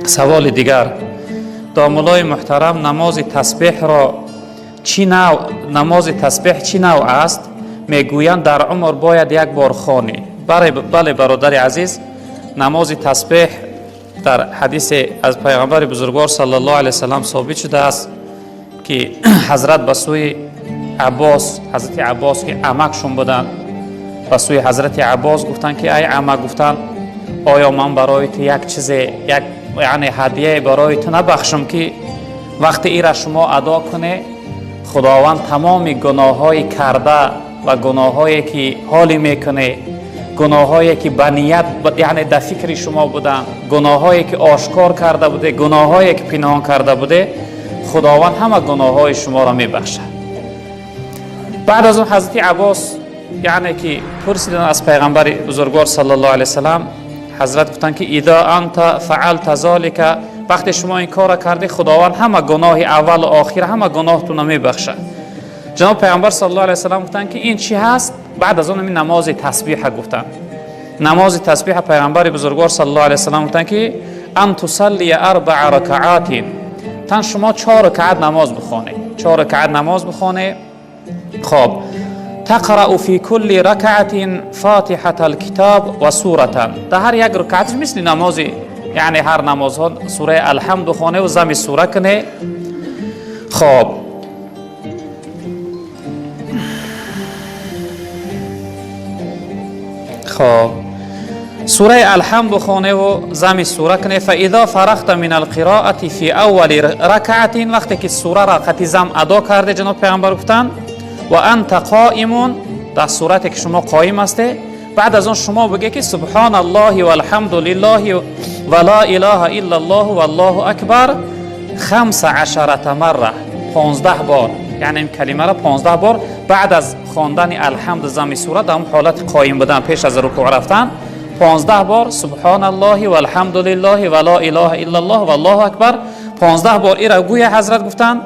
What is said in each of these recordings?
Саволи дигар: домулои муҳтарам, намози тасбеҳро чӣ навъ, намози тасбеҳ чӣ навъ аст? Мегӯянд, дар умр бояд як бор хонӣ. Бале, бародари азиз, намози тасбеҳ дар ҳадисе аз пайғамбари бузургвор саллаллоҳу алайҳи васаллам собит шудааст, ки ҳазрат ба сӯи Аббос, ҳазрати Аббос, ки амакшон буданд, ба сӯи ҳазрати Аббос гуфтанд, ки ай амак, гуфтанд, оё ман барои ту як чизе, як, яъне ҳадияе барои ту набахшам, ки вақте ира шумо адо кунед, Худованд тамоми гуноҳҳои карда ва гуноҳҳое ки ҳолӣ мекунед, гуноҳҳое ки ба ният, яъне дар фикри шумо буданд, гуноҳҳое ки ошкор карда буде, гуноҳҳое ки пинҳон карда буде, Худованд ҳама гуноҳҳои шуморо мебахшад? Баъд аз он ҳазрати Аббос, яъне ки пурсиданд аз пайғамбари бузургвор саллаллоҳу алайҳи васаллам. Ҳазрат гуфтанд, ки إذا أنت فعلت ذلك, вақте шумо ин корро кардед, Худованд ҳама гуноҳи аввалу охир, ҳама гуноҳтонро мебахшад. Ҷаноб пайғамбар саллаллоҳу алайҳи васаллам гуфтанд, ки ин чӣ ҳаст? Баъд аз он ҳамин намози тасбиҳа гуфтанд. Намози тасбиҳа пайғамбари бузургвор саллаллоҳу алайҳи васаллам гуфтанд, ки أن تصلي أربع ركعات, тан шумо чор ракаат намоз бихонед, чор ракаат намоз бихонед. Хоб, تقرأ في كل ركعة فاتحة الكتاب وسورة, дар ҳар як ракааташ, мисли намози, яъне ҳар намозҳо, сураи Алҳамд бихоне ва зами сура куне. Хоб, сураи Алҳамд бихоневу зами сура куне. فإذا فرغت من القراءة في أول ركعة, вақте ки сураро қати зам адо карде, ҷаноб пайғамбар гуфтанд, وأنت قائم, дар сурате ки шумо қоим ҳасте, баъд аз он шумо бигӯед, ки سبحان الله والحمد لله ولا إله إلا الله والله أكبر 15 مرة, 15 бор, яъне ин калимаро 15 бор баъд аз хондани Алҳамд, зами сура, дар он ҳолати қоим будан, пеш аз рукӯъ рафтан, 15 бор سبحان الله والحمد لله ولا إله إلا الله والله أكبر, 15 бор ира гӯя, ҳазрат гуфтанд.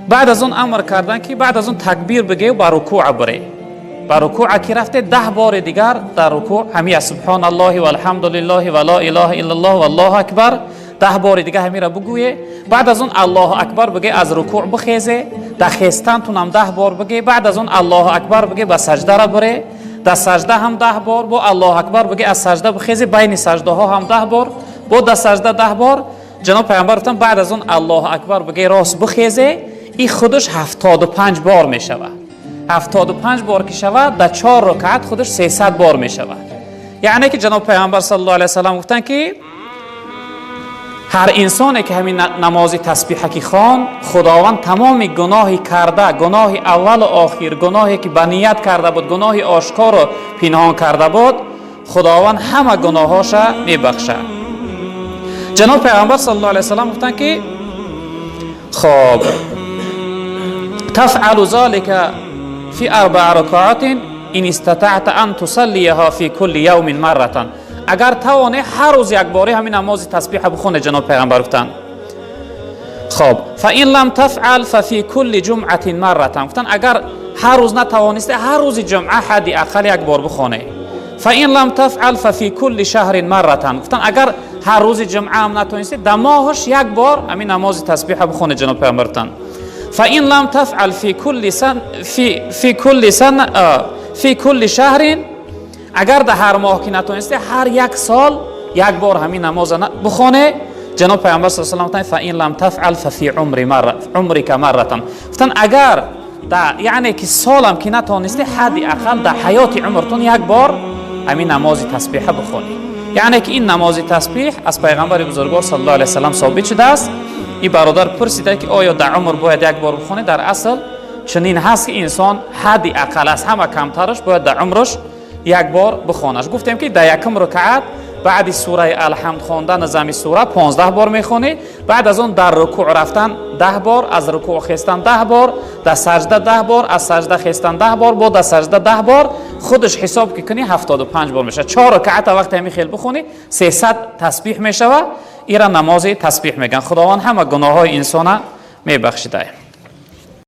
Баъд аз он амр карданд, ки баъд аз он такбир бигӯ, ба рукӯъ бире. Ба рукӯъ ки рафте, 10 бори дигар дар рукӯъ ҳамия سبحان الله والحمد لله ولا إله إلا الله والله أكبر, 10 бори дигар ҳамира бигӯе. Баъд аз он Аллоҳу акбар бигӯе, аз рукӯъ бихезе, дар хестантунам 10 бор бигӯе. Баъд аз он Аллоҳу акбар бигӯе, ба саҷдара бире, дар саҷда ҳам 10 бор бо Аллоҳу акбар бигӯе, аз саҷда бихезе, байни саҷдаҳо ҳам 10 бор, бо дар саҷда 10 бор. Ҷаноб пайғамбар гуфтанд, баъд аз он Аллоҳу акбар бигӯе, рост бихезе, ин худаш 75 бор мешавад. 75 бор ки шавад, дар чор ракаат худаш 300 бор мешавад. Яъне ки ҷаноб пайғамбар саллаллоҳу алайҳи васаллам гуфтанд, ки ҳар инсоне ки ҳамин намози тасбиҳа ки хон, Худованд тамоми гуноҳи карда, гуноҳи аввалу охир, гуноҳе ки ба ният карда буд, гуноҳи ошкору пинҳон карда буд, Худованд ҳама гуноҳҳоша мебахшад. Ҷаноб пайғамбар саллаллоҳу алайҳи васаллам гуфтанд, ки хоб, تفعل ذلك في أربع ركعات إن استطعت أن تصليها في كل يوم مرة, агар тавоне, ҳар рӯз як боре ҳамин намози тасбиҳа бихоне, ҷаноб пайғамбар гуфтанд. Хоб, فإن لم تفعل ففي كل جمعة مرة, гуфтанд, агар ҳар рӯз натавонисте, ҳар рӯзи ҷумъа ҳадди ақал як бор бихоне. فإن لم تفعل ففي كل شهر مرة, гуфтанд, агар ҳар рӯзи ҷумъа ҳам натавонисте, дар моҳаш як бор ҳамин намози тасбиҳа бихоне, ҷаноб пайғамбар гуфтанд. فإن لم تفعل في كل سن في كل سن في كل شهر, агар дар ҳар моҳ ки натонисте, ҳар як сол як бор ҳамин намоза бихоне. Ҷаноб пайғамбар с салам гуфтанд, فإن لم تفعل ففي عمرك مرة, гуфтанд, агар да, яъне ки солам ки натонисте, ҳадди ақал дар ҳаёти умртон як бор ҳамин намози тасбиҳа бихонӣ. Яъне ки ин намози тасбиҳ аз пайғамбари бузургвор саллаллоҳу алайҳи васаллам собит шудааст. Ин бародар пурсида, ки оё дар умр бояд як бор бихонӣ? Дар асл чунин ҳаст, ки инсон ҳадди ақал, аз ҳама камтараш, бояд дар умраш як бор бихонаш. Гуфтем, ки дар якум рукаат баъди сураи Алҳамд хондан, зами сура, 15 бор мехонӣ. Баъд аз он дар рукӯъ рафтан 10 бор, аз рукӯъ хестан 10 бор, дар саҷда 10 бор, аз саҷда хестан 10 бор, бо дар саҷда 10 бор, худаш ҳисоб ки кунӣ, 75 бор мешавад. Чор ракаата вақте ҳамин хел бихонӣ, 300 тасбиҳ мешавад. Ира намози тасбиҳ мегӯянд. Худованд ҳама гуноҳҳои инсона мебахшида.